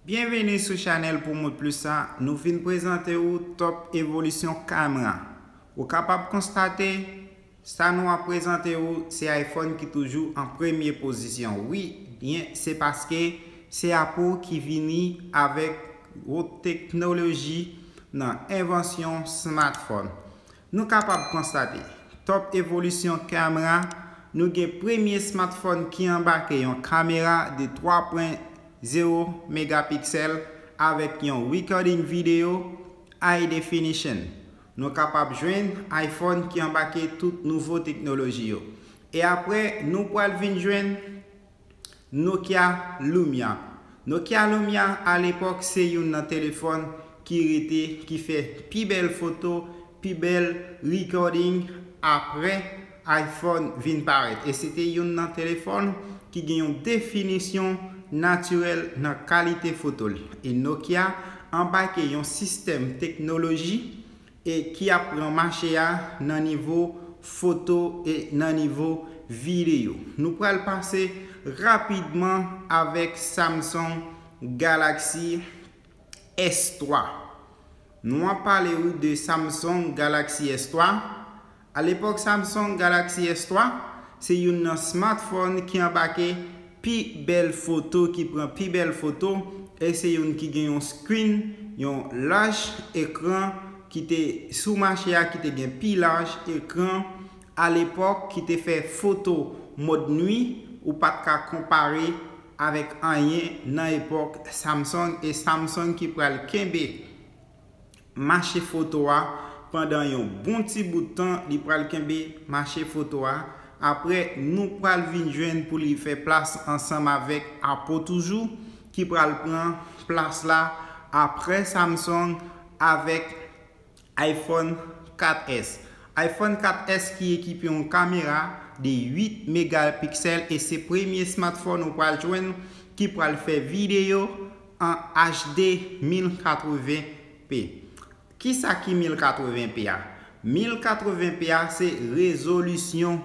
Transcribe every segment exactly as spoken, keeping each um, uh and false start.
Byenveni sou chanèl Pou Mond Plis la. Nou vin prezante ou top evolisyon kamera. Ou kapab konstate, sa nou ap prezante ou, se iPhone ki toujou an premye pozisyon. Wi, byen, se paske se Apple ki vini avèk gwo teknoloji nan envansyon smartphone. Nou kapab konstate, top evolisyon kamera, nou gen premye smartphone ki anbake yon kamera de twa pwen zewo megapiksèl avèk yon recording video high definition. Nou kapab jwenn iPhone ki anbake tout nouvo teknoloji yo. E apre, nou pral vin jwenn Nokia Lumia. Nokia Lumia, alepòk, se youn nan telefòn ki rete, ki fè pi bèl foto, pi bèl recording apre iPhone vin parèt. E se te youn nan telefòn ki gen yon definisyon natirèl nan kalite foto li. E Nokia anbake yon sistèm teknoloji e ki ap pran mache a nan nivo foto e nan nivo videyo. Nou pral pase rapidman avèk Samsung Galaxy S twa. Nou ap pale ou de Samsung Galaxy S twa. Alepòk, Samsung Galaxy S twa se youn nan smartphone ki anbake pi bèl foto, ki pran pi bèl foto, e se youn ki gen yon screen, yon laj ekran ki te sou mache a, ki te gen pi laj ekran alepòk, ki te fè foto mòd nwi, ou pa t ka konpare avèk anyen nan epòk Samsung, e Samsung ki pral kenbe mache foto a pandan yon bon ti bout tan, li pral kenbe mache foto a. Apre, nou pral vin jwenn pou li fè plas ansanm avèk Apple toujou, ki pral pran plas la apre Samsung avèk iPhone kat S. iPhone kat S ki ekipe yon kamera de uit megapiksèl e se premye smartphone ou pral jwenn ki pral fè videyo an H D mil katreven P. Kisa ki mil katreven P a? Mil katreven P a se rezolisyon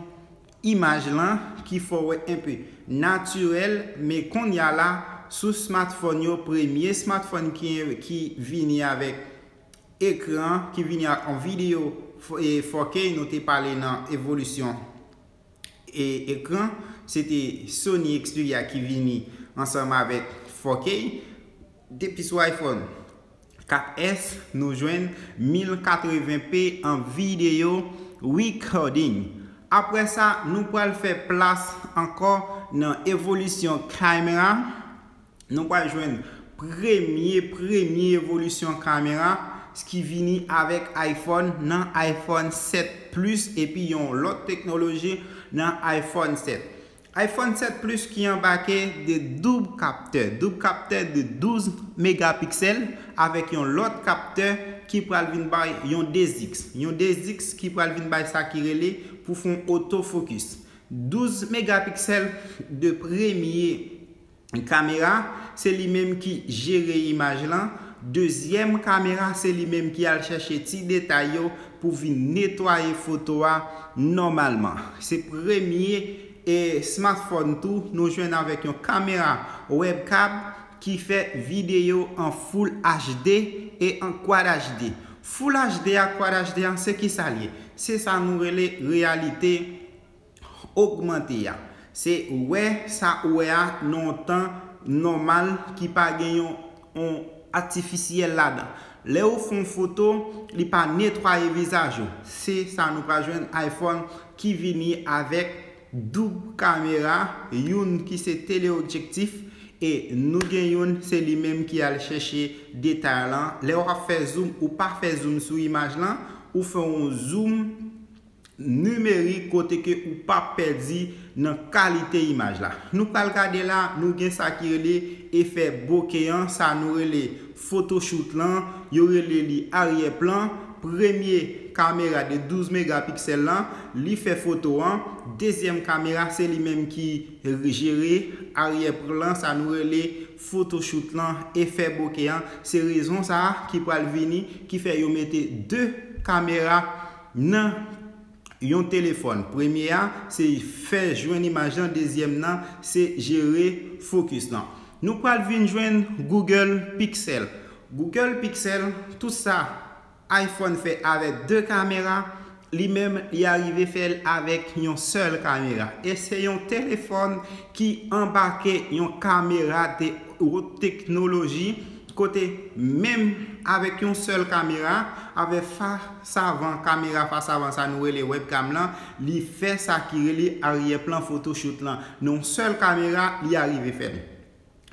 imaj lan ki fè w wè enpe natirèl, men kounye a la, sou smartphone yo, premye smartphone ki, ki vini avèk ekran, ki vini ak yon videyo fo-, e four K, nou te pale nan evolisyon e ekran, se te Sony Xperia ki vini ansanm avèk four K. Depi sou iPhone kat S, nou jwenn mil katreven P an videyo recording. Apre sa, nou pral fè plas ankò nan evolisyon kamera. Nou pral jwenn premye, premye evolisyon kamera ki vini avèk iPhone nan iPhone sèt Plus epi yon lòt teknoloji nan iPhone sèt. iPhone sèt Plus ki anbake de doub kaptè, doub kaptè de douz megapiksèl avèk yon lòt kaptè ki pral vin bay yon dez X. Yon dez X ki pral vin bay sa ki rele pou fè yon autofocus. Douz megapiksèl de premye kamera, se li menm ki jere imaj lan. Dezyèm kamera, se li menm ki al chèche ti detay yo pou vin netwaye foto a nòmalman. Se premye, e, smartphone tou nou jwenn avèk yon kamera webcam ki fè videyo an Full H D e an Quad H D. Full H D ak Quad H D a, se ki sa l ye? Se sa nou rele reyalite ogmante a. Se wè sa ou wè a nan yon tan nòmal ki pa gen yon, yon atifisyèl ladan. Lè ou fè yon foto, li pa netwaye vizaj ou. Se sa nou pral jwenn iPhone ki vini avèk doub kamera, youn ki se teleobjektif, e nou gen youn, se li menm ki al chèche detay lan. Lè w ap fè zoom, ou pa fè zoom sou imaj lan, ou fè yon zoom nimerik kote ke ou p ap pèdi nan kalite imaj la. Nou pral gade la, nou gen sa ki rele efè bokeh an, sa nou rele photoshoot lan, yo rele li aryè plan. Premye kamera de douz megapiksèl lan, li fè foto an. Dezyèm kamera, se li menm ki jere aryè plan, sa nou rele photoshoot lan, efè bokeh an. Se rezon sa a ki pral vini, ki fè yo mete de kamera nan yon telefòn. Premye a, se fè jwenn imaj lan, dezyèm nan, se jere fokis lan. Nou pral vin jwenn Google Pixel. Google Pixel, tout sa iPhone fè avèk de kamera, li menm li arive fè l avèk yon sèl kamera. E se yon telefòn ki anbake yon kamera de wot teknoloji, kote menm avèk yon sèl kamera, avèk fas avan, kamera fas avan sa nou rele webcam lan, li fè sa ki rele aryè plan photoshoot lan. Nan yon sèl kamera, li arive fè l.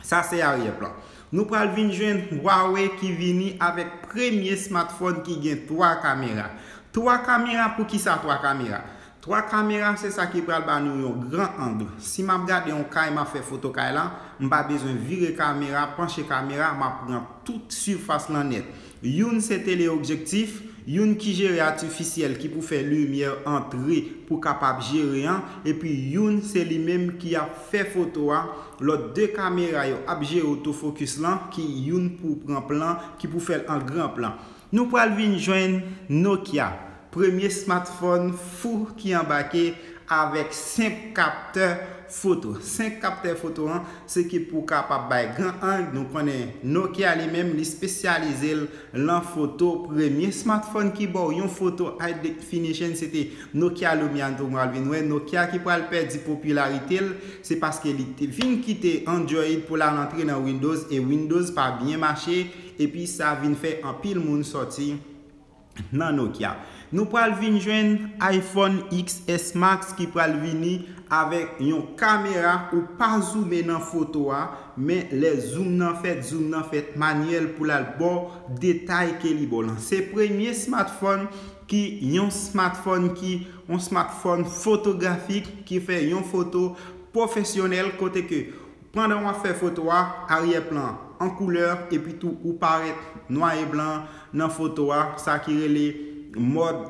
Sa se aryè plan. Nou pral vin jwenn Huawei ki vini avèk premye smartphone ki gen twa kamera. Twa kamera, poukisa twa kamera? Twa kamera se sa ki pral ba nou yon gran ang. Si m ap gade yon kay, m ap fè foto kay la, m pa bezwen vire kamera, panche kamera, m ap pran tout sifas lan nèt. Youn se teleobjektif, youn ki jere atifisyèl ki pou fè limyè antre pou kapab jere an, epi youn se li menm ki ap fè foto a. Lòt de kamera yo ap jere autofocus lan, ki youn pou pran plan, ki pou fè l an gran plan. Nou pral vin jwenn Nokia, premye smartphone fou ki anbake avèk senk kaptè foto. Senk kaptè foto an, se ki pou kapab bay gran ang. Nou konnen Nokia li menm, li espesyalize l lan foto. Premye smartphone ki ba w yon foto high definition, se te Nokia Lumia. Nou pral vin wè Nokia ki pral pèdi popilarite l, se paske li te vin kite Android pou l al antre nan Windows, e Windows pa byen mache, epi sa vin fè anpil moun sòti nan Nokia. Nou pral vin jwenn iPhone X S Max ki pral vini avèk yon kamera ou pa zoume nan foto a, men lè zoom nan fèt, zoom nan fèt manyèl pou l al ba w detay ke li ba w lan. Se premye smartphone ki yon smartphone ki yon smartphone fotografik ki fè yon foto pwofesyonèl, kote ke pandan w ap fè foto a, aryè plan an koulè, epi tou ou parèt nwa e blan nan foto a, sa ki rele mode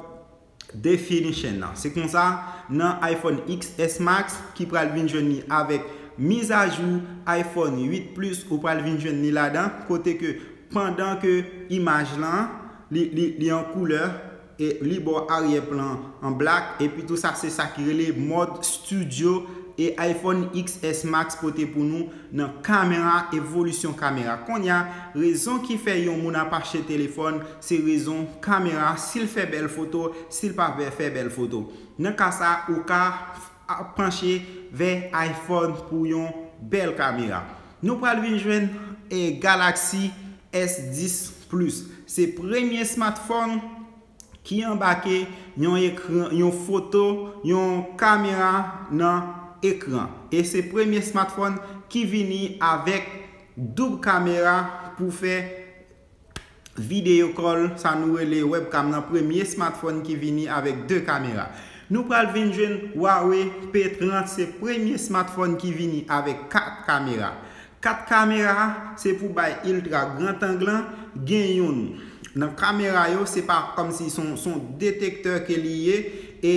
definition nan. Se konsa, nan iPhone X S Max ki pral vin jwenn li avèk mizajou iPhone uit Plus, ou pral vin jwenn li ladan, kote ke pandan ke imaj lan, li, li, li an koulè, e li ba w aryè plan an black, epi tou sa se sa ki rele mode studio, e iPhone X S Max pote pou nou nan kamera, evolisyon kamera. Kounye a, rezon ki fè yon moun ap achte telefòn, se rezon kamera, si l fè bèl foto, si l pa fè, fè bèl foto. Nan ka sa, ou ka ap panche vè iPhone pou yon bèl kamera. Nou pral vin jwenn, e, Galaxy S dis Plus. Se premye smartphone ki anbake yon ekran, yon foto, yon kamera nan ekran. E se premye smartphone ki vini avèk doub kamera pou fè video call, sa nou rele webcam nan, premye smartphone ki vini avèk de kamera. Nou pral vin jwenn Huawei P trant, se premye smartphone ki vini avèk kat kamera. Kat kamera, se pou bay iltra grand angle lan, gen youn nan kamera yo, se pa kòmsi se yon, se yon detektè ke li ye, e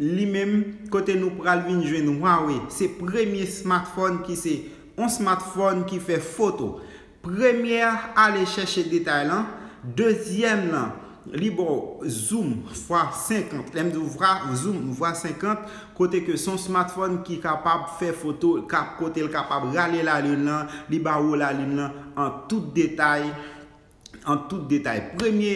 li menm, kote nou pral vin jwenn Huawei, se premye smartphone ki se yon smartphone ki fè foto. Premye a, ale chèche detay lan. Dezyèm lan, li ba w zoom fwa senkant. Lè m di w vwa, zoom fwa senkant, kote ke se yon smartphone ki kapab fè foto, kap, kote l kapab rale lalin lan, li ba w lalin lan an tout detay, an tout detay. Premye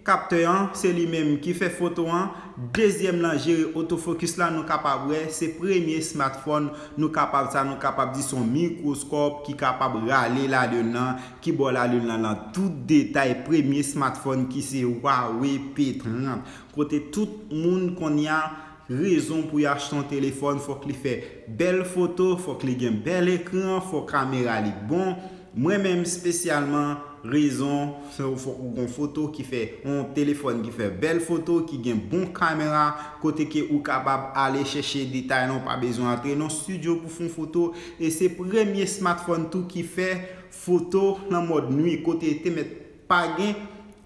kaptè an, se li menm ki fè foto an. Dezyèm lan jere autofocus la, nou kapab wè, se premye smartphone, nou kapab sa, nou kapab di se yon mikwoskòp ki kapab rale lalin lan, ki ba w lalin lan nan tout detay. Premye smartphone ki se Huawei P trant. Kote tout moun kounye a, rezon pou y achte yon telefòn, fòk li fè bèl foto, fòk li gen bèl ekran, fòk kamera li bon. Mwen menm espesyalman, rezon, se fòk ou gon foto ki fè, yon telefòn ki fè bèl foto, ki gen bon kamera, kote ke ou kapab ale chèche detay lan, ou pa bezwen antre nan studio pou fè yon foto. E se premye smartphone tou ki fè foto nan mòd nwi, kote te mèt pa gen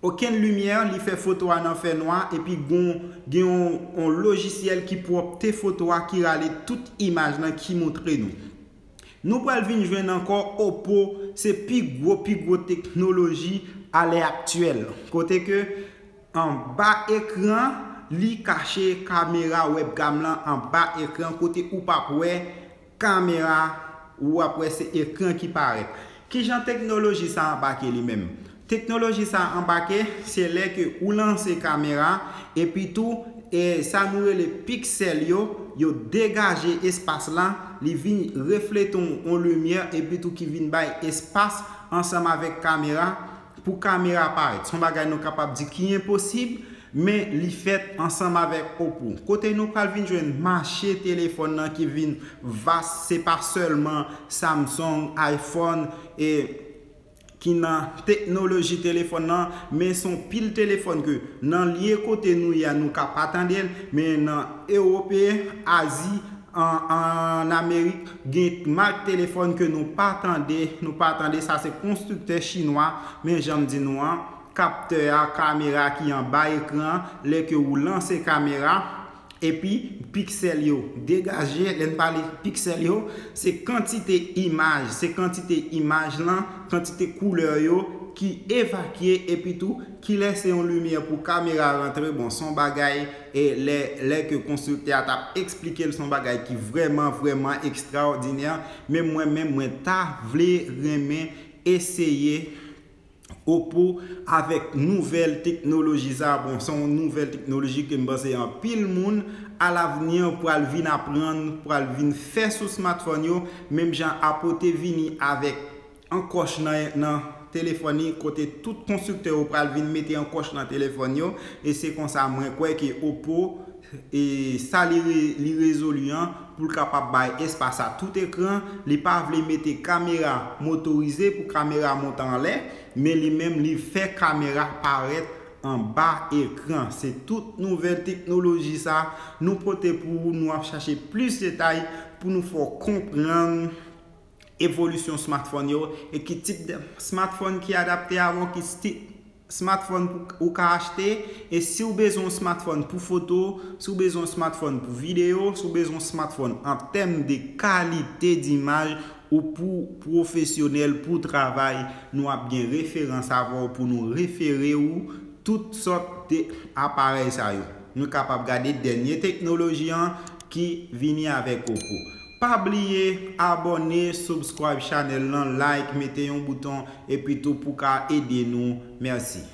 okenn limyè, li fè foto a nan fènwa, epi gon, gen yon, yon lojisyèl ki pwòpte foto a, ki rale tout imaj lan, ki montre nou. Nou pral vin jwenn ankò Oppo, se pi gwo, pi gwo teknoloji alè aktyèl. Kote ke anba ekran, li kache kamera webcam lan anba ekran, kote ou p ap wè kamera Ou ap wè se ekran ki parèt. Kijan teknoloji sa anbake li menm? Teknoloji sa anbake, se lè ke ou lanse kamera, epi tou, e sa nou rele piksèl yo, yo degaje espas la, li vin reflete yon, yon limyè, epi tou ki vin bay espas ansanm avèk kamera, pou kamera parèt. Se yon bagay nou kapab di ki enposib, men li fèt ansanm avèk Oppo. Kote nou pral vin jwenn mache telefòn nan ki vin vas, se pa sèlman Samsung, iPhone, e ki nan teknoloji telefòn nan, men se yon pil telefòn ke nan lye kote nou ye a, nou ka pa tande l, men nan Ewope, Azi, an, an Amerik, gen mak telefòn ke nou pa tande, nou pa tande, sa se konstriktè chinwa, men jan m di nou an, kaptè a, kamera ki anba ekran, lè ke ou lanse kamera, epi piksèl yo degaje, lè n pale piksèl yo, se kantite imaj, se kantite imaj lan, kantite koulè yo ki evakye, epi tou ki lese yon limyè pou kamera rantre. Bon, se yon bagay, e lè, lè ke konstriktè a t ap eksplike l, se yon bagay ki vrèman, vrèman ekstraòdinè. Men mwen menm, mwen ta vle renmen eseye Oppo avèk nouvèl teknoloji sa. Bon, se yon nouvèl teknoloji ke m panse anpil moun alavni pral vin aprann, pral vin fè sou smartphone yo, menm jan Apple te vini avèk ankòch nan, nan telefòn li, kote tout konstriktè yo pral vin mete ankòch nan telefòn yo, e se konsa mwen kwè ke Oppo, e sa li re-, li rezoli an, pou l kapab bay espas a tout ekran, li pa vle mete kamera motorize pou kamera monte anlè, men li menm li fè kamera parèt anba ekran. Se tout nouvèl teknoloji sa nou pote pou ou, nou ap chache plis detay pou nou fè w konprann evolisyon smartphone yo e ki tip de smartphone ki adapte avè w, ki sti-, smartphone pou ou ka achte. E si w bezwen yon smartphone pou foto, si w bezwen yon smartphone pou videyo, si w bezwen yon smartphone an tèm de kalite dimaj ou pou pwofesyonèl, pou travay, nou ap gen referans avè w pou nou refere w tout sòt de aparèy sa yo. Nou kapab gade dènye teknoloji an ki vini avèk Oppo. Pa bliye abòne, subscribe channel lan, like, mete yon bouton, epi tou pou ka ede nou. Mèsi.